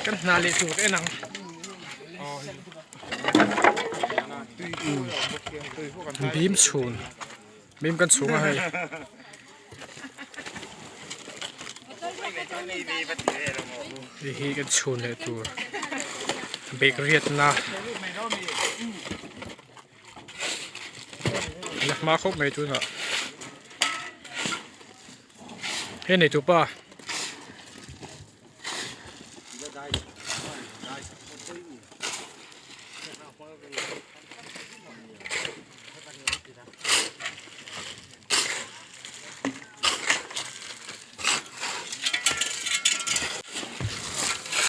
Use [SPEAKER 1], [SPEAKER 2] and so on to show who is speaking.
[SPEAKER 1] Kan hna leh tur en ang. Bim chhun bim kan chhung a hei. Hei hi kan chhun leh tur bag riatna la hma khawp mai tunah hei nei tupa.